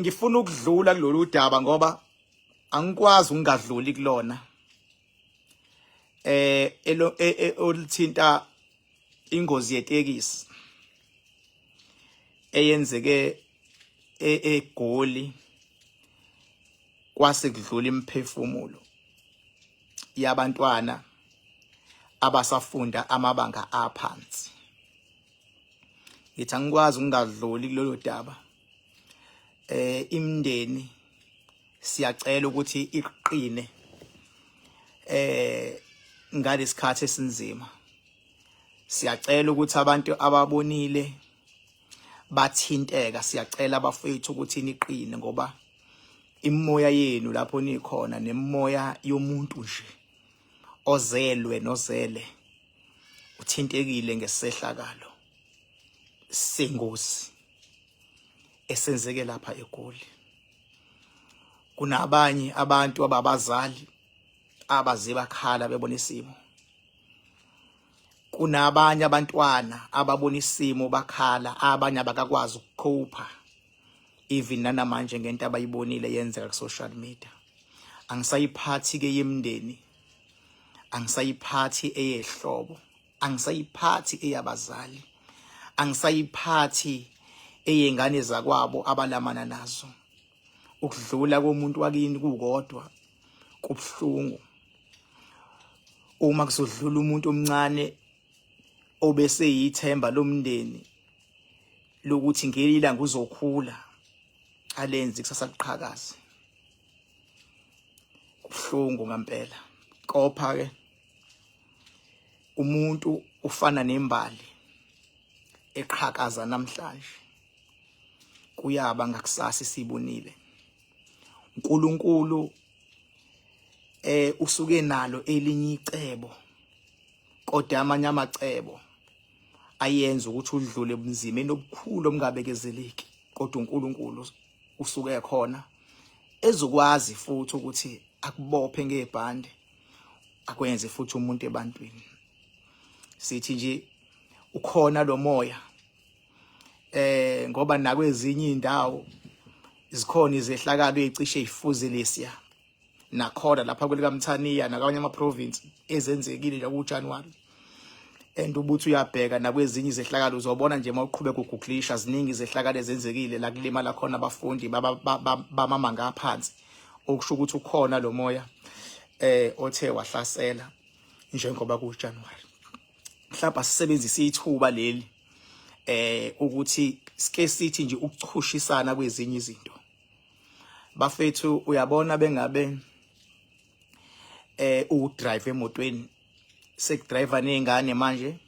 Ngifuna ukudlula kulolu daba ngoba angikwazi ukungadluli kulona. Elo olithinta ingozi yetekisi eyenzeke eGoli, kwase kudlula imiphefumulo yabantwana abasafunda amabanga aphansi. Ngithi angikwazi ukungadluli kulolu daba. Imindeni siyacela ukuthi iqine ngalesikhathi esinzima. Siyacela ukuthi abantu ababonile bathinteka, siyacela abafethu ukuthi niqine, ngoba imimoya yenu lapho nikhona nemimoya yomuntu nje ozelwe nozele uthintekile ngesehlakalo sengozi esenzeke lapha eGoli. Kunabanye abantu ababazali abaze bakhala bebona isimo, kunabanye abantwana ababona isimo bakhala, abanye abakakwazi ukukhopha even nanamanje ngento abayibonile yenzeka ku social media. Angisayiphathi ke yemndeni, angisayiphathi eyehlobo, angisayiphathi eyabazali, angisayiphathi eyengane zakwabo abalamana nazo. Ukudlula komuntu wakini kukodwa kubuhlungu. Uma kuzodlula umuntu omncane obese yithemba lomndeni lokuthi ngelinye ilanga uzokhula alenze kusasa liqhakaze, kubuhlungu ngempela. Kopha ke umuntu ufana nembali eqhakaza namhlanje, kuyaba ngakusasa sibonile. uNkulunkulu usuke nalo elinye icebo, kodwa amanye amacebo ayenza ukuthi udlule ebunzimeni obukhulu obungabekezeleki, kodwa uNkulunkulu usuke khona ezokwazi futhi ukuthi akubophe ngebhande, akwenze futhi umuntu ebantwini. Sithi nje ukhona lo moya, ngoba nakwezinye indawo zikhona izehlakalo ezicishe ifuze lesiya, nakhona lapha kwelikaMthaniya nakwamanye ama province ezenzekile nje kuJanuary. And ubuthi uyabheka nakwezinye izehlakalo, uzobona nje mawuqhubeka ugooglisha, ziningi izehlakalo ezenzekile la kulimala khona abafundi bamama ngaphansi, okusho ukuthi ukhona lo moya othe wahlasela njengoba kuJanuary. Mhlawumbe asisebenzise ithuba leli ukuthi sike sithi nje ukuchushisana kwezinye izinto. Bafethu, uyabona bengabe udrive emotweni, sekudrive nezingane manje,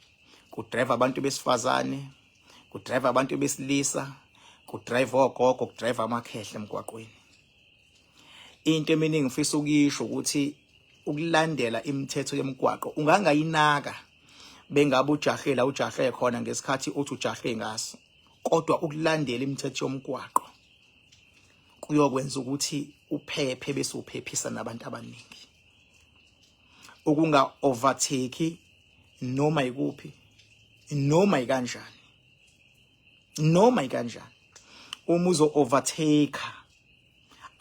kudrive abantu besifazane, kudrive abantu besilisa, kudrive ogogo, kudrive amakhehle emgwaqweni. Into eminingi ngifisa ukuyisho ukuthi ukulandela imithetho yemigwaqo ungangayinaka bengabe ujahela ujahe khona ngesikhathi uthi ujahe ngaso, kodwa ukulandela imithetho yomgwaqo kuyokwenza ukuthi uphephe bese uphephisa nabantu abaningi. Ukunga overtake noma ikuphi, noma ikanjani, noma ikanjani. Uma uzo overtake,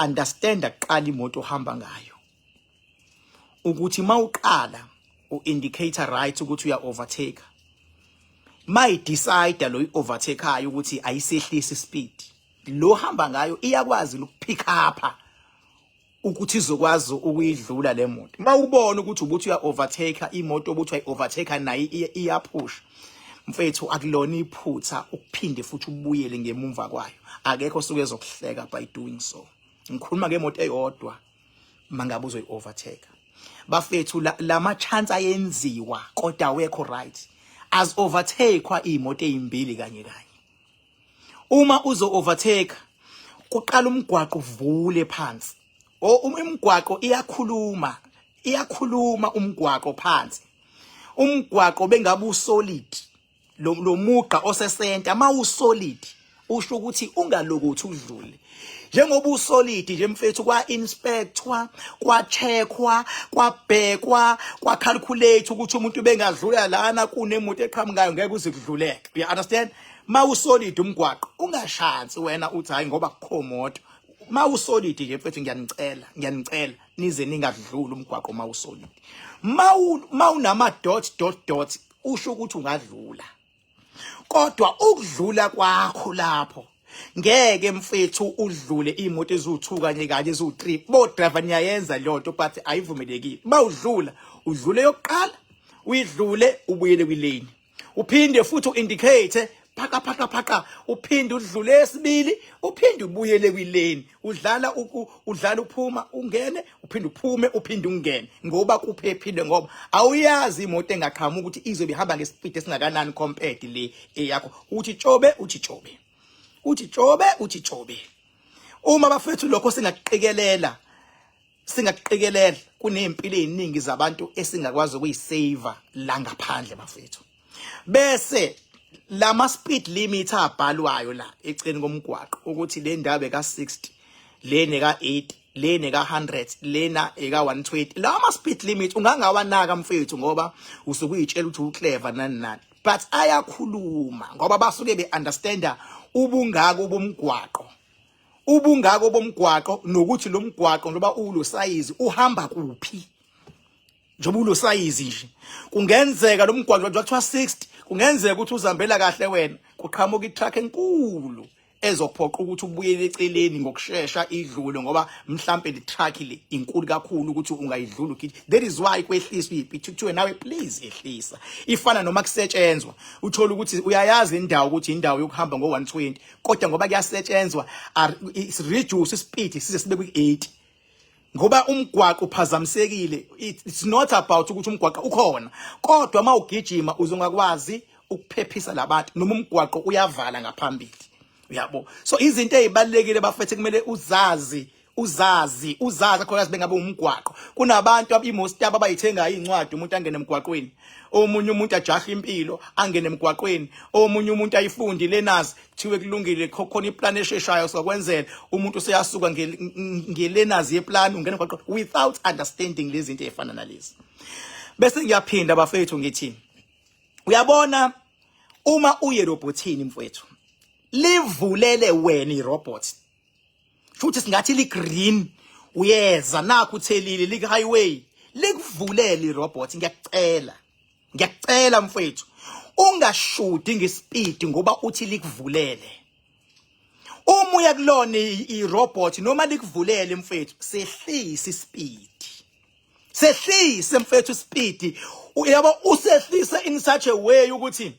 understand kuqala imoto ohamba ngayo, ukuthi mawuqala u-indicator right ukuthi uya overtake, mayi decide lo overtakeayo ukuthi ayisehlisi speed lo hamba ngayo, iyakwazi ukupick up ukuthi izokwazi ukuyidlula le moto. Mawubona ukuthi ubuthi uya overtake imoto, obuthi uyi overtake nayo iyaphusha, mfethu, akulona iphutha ukuphinde futhi ubuyele ngemumva kwayo. Akekho osuke ezokuhleka by doing so. Ngikhuluma ngemoto eyodwa mangabe uzoyi overtake. Bafethu, lama chance ayenziwa kodwa awekho right. As overtakewa imoto ezimbili kanye kanye. Uma uzo overtake, kuqala umgwaqo uvule phansi. O imigwaqo iyakhuluma, iyakhuluma umgwaqo phansi. Umgwaqo bengabe usolid, lo mugqa osesenta mawusolid usho ukuthi ungalokuthi udlule. Njengoba usolid nje mfethu, kwa inspectwa, kwa checkwa, kwabhekwa, kwa calculate ukuthi umuntu bengadlula lana kunemoto eqhamukayo, ngeke uze kudluleke. You understand? Mawusolid umgwaqo, ungashansi wena uthi hayi ngoba kukho moto. Mawusolid nje mfethu, ngiyanicela, ngiyanicela nize ningadluli umgwaqo mawusolid. Mawunama dot dot dot, usho ukuthi ungadlula, kodwa ukudlula kwakho lapho ngeke mfethu udlule imoto eziwu2 kanye kanye eziwu3. Bo driver, niyayenza leyo nto, but ayivumelekile. Mawudlula, udlule yokuqala, uyidlule, ubuyele kwilane, uphinde futhi uindicate, phaka phaka phaka, uphinde udlule esibili, uphinde ubuyele kwilane. Udlala udlala, uphuma ungene, uphinde uphume, uphinde ungene, ngoba kuphephile, ngoba awuyazi imoto engaqhamuka ukuthi izobe ihamba ngespeed esingakanani compared le eyakho. Uthi tshobe, uthi tshobe, uthi tshobe, uthi tshobe. Uma bafethu lokho singakuqikelela, singakuqikelela, kunempilo eziningi zabantu esingakwazi ukuyisave la ngaphandle bafethu. Bese lama speed limit abhalwayo la eceleni komgwaqo ukuthi le ndawo eka 60, lena eka 80, lena eka 100, lena eka 120, lama speed limit ungangawanaka mfethu ngoba usuke uyitshela ukuthi uclever nani nani, but ayakhuluma ngoba basuke beunderstanda ubungako bomgwaqo, ubungako bomgwaqo, nokuthi lo mgwaqo njengoba ulo size uhamba kuphi. Njengoba ulo size nje, kungenzeka lo mgwaqo nje kuthiwa 60, kungenzeka ukuthi uzihambela kahle wena, kuqhamuka itruck enkulu ezophoqa ukuthi ubuyele eceleni ngokusheshsha idlule, ngoba mhlambe le truck le inkulu kakhulu ukuthi ungayidlula ugithi. That is why kwehliswa ispeed, kuthiwe nawe please ehlisa. Ifana noma kusetshenzwa, uthola ukuthi uyayazi indawo ukuthi indawo yokuhamba ngo-120, kodwa ngoba kuyasetshenzwa reduce speed size sibe kwi-80 ngoba umgwaqo uphazamisekile. It's not about ukuthi umgwaqo ukhona, kodwa uma ugijima uzongakwazi ukuphephisa labantu noma umgwaqo uyavala ngaphambili, uyabo. So izinto ezibalekile bafethu kumele uzazi, uzazi, uzazi khona bengabe umgwaqo. Kunabantu imost yabo abayithengayo incwadi, umuntu angene emgwaqweni, omunye umuntu ajaha impilo angene emgwaqweni, omunye umuntu ayifundi learners, kuthiwe kulungile, khona iplan esheshayo sokwenzela, umuntu useyasuka nge-learners yeplan, ungena emgwaqweni without understanding lezi zinto ezifana nalezi. Bese ngiyaphinda bafethu ngithi, uyabona uma uye robotini mfethu, livulele wena irobot, futhi singathi li green, uyeza nakho uthelile, lik highway, likuvulele irobot, ngiyakucela, ngiyakucela mfethu, ungashudi ngespeed ngoba uthi likuvulele. Uma uya kulona irobot noma likuvulele mfethu, sehlisa ispeed, sehlise mfethu speed, uyabo, usehlise in such a way ukuthi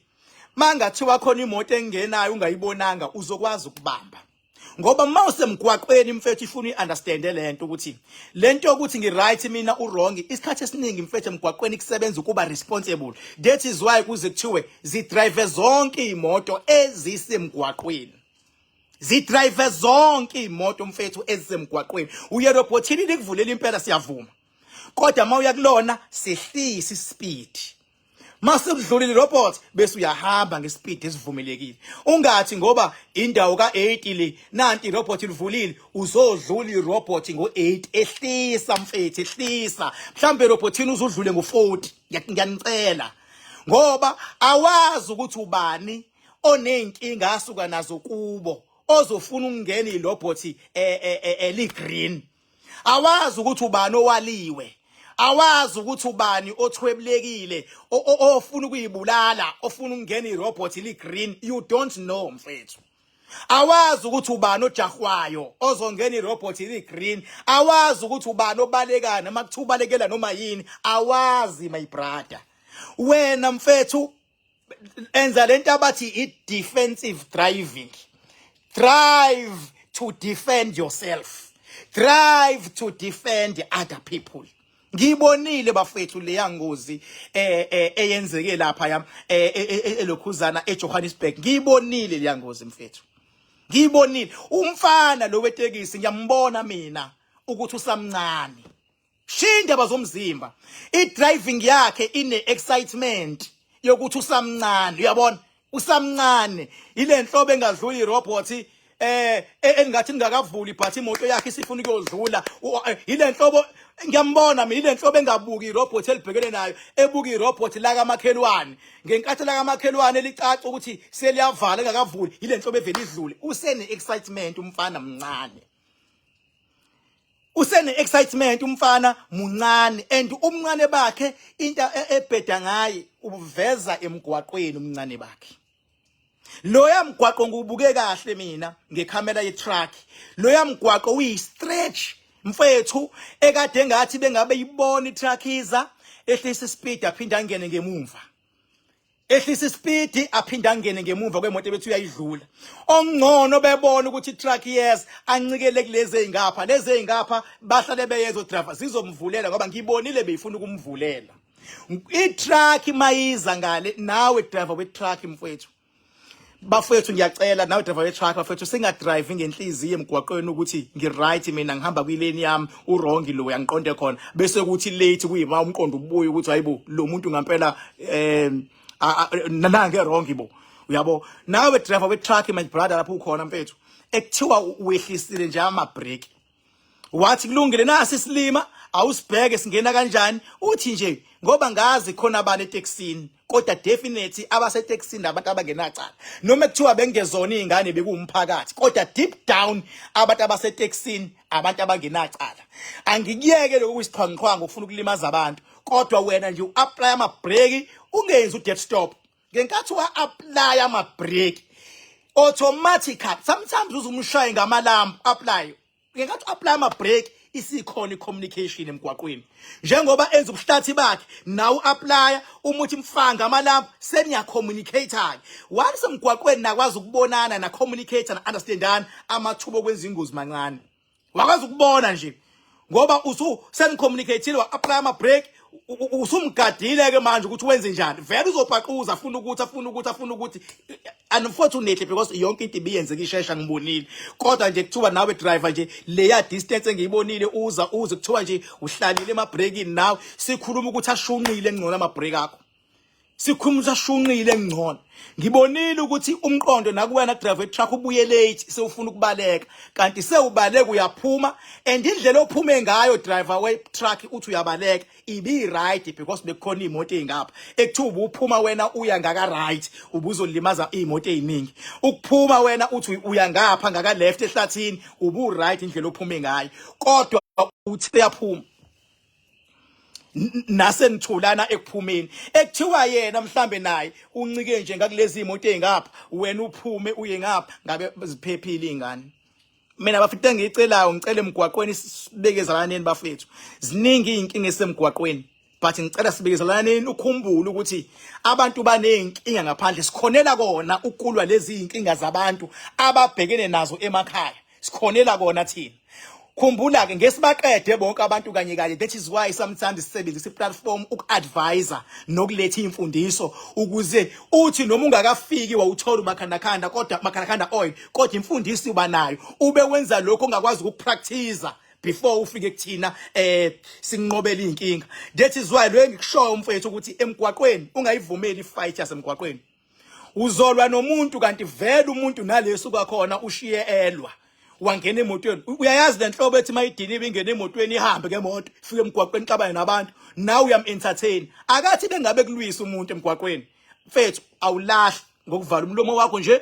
mangathiwa khona imoto engenayo ungayibonanga, uzokwazi ukubamba, ngoba uma usemgwaqweni mfethu ifuna uyiunderstand lento ukuthi lento yokuthi ngi-right mina u-wrong. Isikhathi esiningi mfethu emgwaqweni kusebenza ukuba responsible. That is why kuze kuthiwe zidrive zonke imoto ezisemgwaqweni, zidrive zonke imoto mfethu ezisemgwaqweni. Uye robotini, likuvulela impela, siyavuma, kodwa uma uya kulona sehlisa ispeed. Mase kudlulile robot, bese uyahamba ngespeed esivumelekile. Ungathi ngoba indawo ka80 le, nanti irobot livulile, uzodlula irobot ngo8. Ehlisa mfethu, ehlisa, mhlambe robotini uzudlule ngo40. Ngiyanicela, ngoba awazi ukuthi ubani oneyinkinga asuka nazo kubo ozofuna ukungena irobot eli green. Awazi ukuthi ubani owaliwe, awazi ukuthi ubani othwebulekile ofuna ukuyibulala, ofuna ukungena irobot li green. You don't know mfethu. Awazi ukuthi ubani ojahwayo ozongena irobot li green. Awazi ukuthi ubani obalekayo, noma kuthiwa ubalekela noma yini, awazi my brother. Wena mfethu enza lento abathi i-defensive driving. Drive to defend yourself, drive to defend other people. Ngibonile bafethu leya ngozi eyenzeke lapha yam elokhuzana eJohannesburg. Ngibonile leya ngozi mfethu, ngibonile umfana lo wetekisi, ngiyambona mina ukuthi usamncane. Shiya indaba zomzimba, i-driving yakhe ine excitement yokuthi usamncane, uyabona, usamncane. Ile nhlobo engadluli irobot. engathi ngingakavuli, but imoto yakhe isifuna ukuyodlula. Ile nhlobo ngiyambona mina, ile nhlobo engabuki irobot elibhekene nayo, ebuka irobot la kamakhelwane ngenkathi la kamakhelwane licaca ukuthi seliyavala engakavuli. Ile nhlobo evele idlule. Usene excitement umfana mncane, usene excitement umfana muncane, and umncane bakhe into ebheda ngaye ubuveza emgwaqweni umncane bakhe. Loya mgwaqo ngiwubuke kahle mina ngekhamera ye-truck. Loya mgwaqo uyi-stretch mfethu, ekade ngathi bengabe ibona i-truck iza, ehlisa ispeed aphinde angene ngemumva, ehlisa ispeed aphinde angene ngemumva kwemoto ebethu uyayidlula. Ongcono bebona ukuthi i-truck yes ancikele kulezi ezingapha, lezi ezingapha bahlale beyezo driver zizomvulela, ngoba ngibonile beyifuna ukumvulela i-truck mayiza ngale. Nawe driver we-truck mfowethu, bafowethu, ngiyacela, nawe driver we-truck bafowethu, singadrive ngenhliziyo emgwaqweni ukuthi ngi-right mina, ngihamba kwilane yami, uwrong lo, uyangiqonde khona, bese kuthi late kuyima umqondo ubuye ukuthi hayibo, lo muntu ngampela nange wrong bo, uyabo. Nawe driver we-truck, my brother, lapho ukhona mfethu, ekuthiwa wehlisile nje ama-brake, wathi kulungile, nasi isilima, awusibheke singena kanjani. Uthi nje ngoba ngazi khona abantu etekisini, kodwa definitely abasetekisini abantu abangenacala, noma kuthiwa bengezona izingane, bekuwumphakathi, kodwa deep down abantu abasetekisini abantu abangenacala. Angikuyeke lokhu kuyisiqhwangiqhwangi ukufuna ukulimaza abantu, kodwa wena nje u-apply ama-brake, ungenzi u-dead stop. Ngenkathi wa-apply ama-brake automatically, sometimes uzumshaye ngamalambu apply. Ngenkathi u-apply ama-brake, isikhona i-communication emgwaqweni. Njengoba enza ubuhlathi bakhe, nawe u-applya uma uthi mfanga amalambu, seniya-communicate-ke. Once emgwaqweni nakwazi ukubonana, na-communicate, na-understandana, amathuba okwenza ingozi mancane. Wakwazi ukubona nje ngoba usu senicommunicatile, wa-apply ama-brake, usumgadile ke manje ukuthi wenze njani. Vele uzopaquza, afuna ukuthi afuna ukuthi afuna ukuthi, unfortunately, because yonke into ibiyenzeka ishesha, ngibonile. Kodwa nje kuthiwa nawe driver nje, leya distance engiyibonile uza uze, kuthiwa nje uhlalile emabrekini nawe, sikhuluma ukuthi ashunqile ngcono ama-brake akho, sikhuluma ukuthi ashunqile ngcono. Ngibonile ukuthi umqondo nakuwena driver truck ubuye late, sewufuna ukubaleka, kanti sewubaleka uyaphuma, and indlela ophume ngayo driver we truck uthi uyabaleka ibi right because bekukhona imoto ezingapha ekuthiwa ubuphuma wena uya ngaka right, ubuzolimaza imoto eziningi. Ukuphuma wena uthi uya ngapha ngaka left ehlathini, ubu right indlela ophume ngayo, kodwa uthi uyaphuma nasenithulana ekuphumeni, ekuthiwa yena mhlambe naye uncike nje ngakulezi imoto ezingapha, wena uphume uye ngapha, ngabe ziphephile izingane. Mina bafethu, engiyicelayo, ngicela emgwaqweni sibekezelaneni bafethu. Ziningi izinkinga esemgwaqweni, but ngicela sibekezelaneni. Ukhumbule ukuthi abantu baneyinkinga ngaphandle, sikhonela kona ukulwa lezi zinkinga zabantu ababhekene nazo emakhaya, sikhonela kona thina. Khumbula ke, ngesibaqede bonke abantu kanye kanye. That is why sometimes sisebenzisa i-platform uku-advisa nokuletha imfundiso, ukuze uthi noma ungakafiki wawuthola umakhandakhanda, kodwa makhandakhanda oil, kodwa imfundiso uba nayo, ube wenza lokho ongakwazi ukupractice before ufike kuthina sinqobela inkinga. That is why lo engikushoyo mfethu ukuthi emgwaqweni ungayivumeli ifight yasemgwaqweni. Uzolwa nomuntu, kanti vele umuntu nalesuka khona ushiye elwa, wangena emotweni. Uyayazi lenhlobo ethi mayidiniwe ingene emotweni, ihambe ngemoto, ifike emgwaqweni, xabane nabantu, nawe uyam entertain. Akathi bengabe kulwisa umuntu emgwaqweni mfethu, awulahli ngokuvala umlomo wakho nje,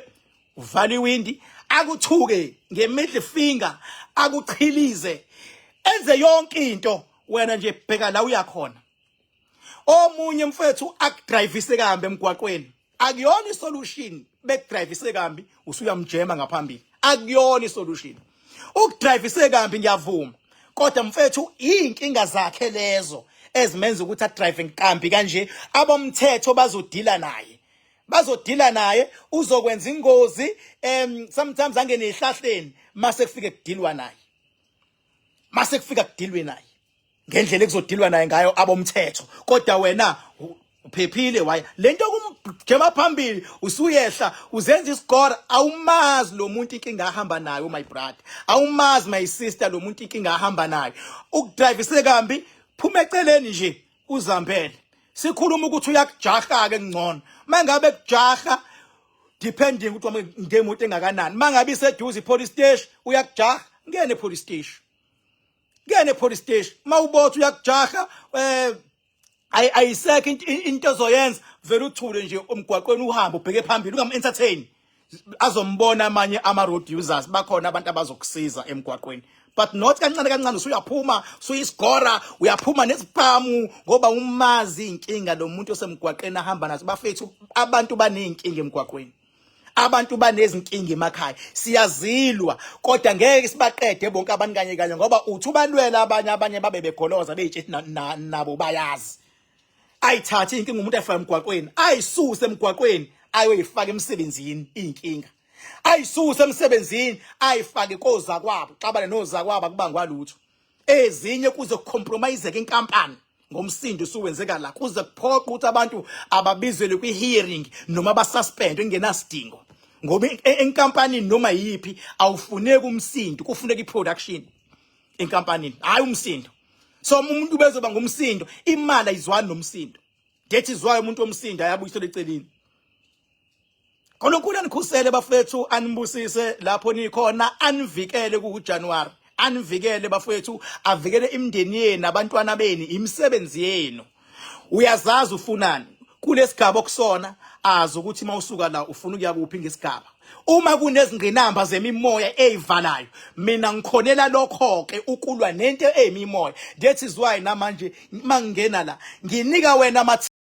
uvala iwindi, akuthuke nge-middle finger, akuchilize, enze yonke into, wena nje bheka la uyakhona. Omunye mfethu akudrivise kambi emgwaqweni, akuyona isolution. Bekudrivise kambi, usuyamjema ngaphambili, akuyona isolution. Ukudrivise kambi ngiyavuma, kodwa mfethu inkinga zakhe lezo ezimenza ukuthi adrive nkambi kanje. Abomthetho bazodila naye, bazodila naye, uzokwenza ingozi, sometimes angene ehlahleni, mase kufike kudilwa naye, mase kufika kudilwe naye ngendlela ekuzodilwa naye ngayo abomthetho. Kodwa wena uphephile, waya lento kumjema phambili, usuyehla uzenza isigora. Awumazi lo muntu inkinga ahamba nayo, my brother, awumazi, my sister, lo muntu inkinga ahamba nayo. Ukudrivise kambi, phuma eceleni nje uzambele. Sikhuluma ukuthi uyakujaha ke ngcono, mangabe kujaha. Depending ukuthi wami ngemoto engakanani. Mangabe iseduze ipolice station uyakujaha, ngene epolice station. Ngene epolice station. Mawubotha uyakujaha ayisekho into ozoyenza, vele uthule nje emgwaqweni uhambe ubheke phambili, ungam entertain. Azombona amanye ama road users, bakhona abantu abazokusiza emgwaqweni, but not kancane kancane usuyaphuma usuyisigora, uyaphuma nesibhamu ngoba umazi inkinga lo muntu osemgwaqeni ahamba nazo. Bafethu, abantu baneyinkinga emgwaqweni, abantu banezinkinga emakhaya, siyazilwa, kodwa ngeke sibaqede bonke abantu kanye kanye, ngoba uthi ubalwela abanye, abanye babe begoloza beyitshethi nabo bayazi. Ayithathe inkinga umuntu ayifake emgwaqweni, ayisuse emgwaqweni ayoyifaka emsebenzini, inkinga ayisuse emsebenzini ayifake koza kwabo, xabane noza kwabo, akubangwa lutho. Ezinye kuze kucompromiseke inkampani ngomsindo usuwenzeka la, kuze kuphoqa ukuthi abantu ababizelwe kwi-hearing noma basuspendwe ingenasidingo, ngoba enkampanini noma yiphi awufuneki umsindo, kufuneka i-production enkampanini, hayi umsindo. So umuntu bezoba ngumsindo, imali ayizwani nomsindo. That is why umuntu omsindo ayabuyiselwa eceleni. uNkulunkulu anikhusele bafethu, anibusise lapho nikhona, anivikele ku January, anivikele bafethu, avikele imindeni yenu, abantwana benu, imisebenzi yenu. Uyazazi ufunani kulesigaba okusona, azi ukuthi mawusuka la ufuna ukuya kuphi ngesigaba. Uma kunezingqinamba zemimoya eyivalayo, mina ngikhonela lokho ke ukulwa nento eyimimoya. That is why namanje mangingena la nginika wena ama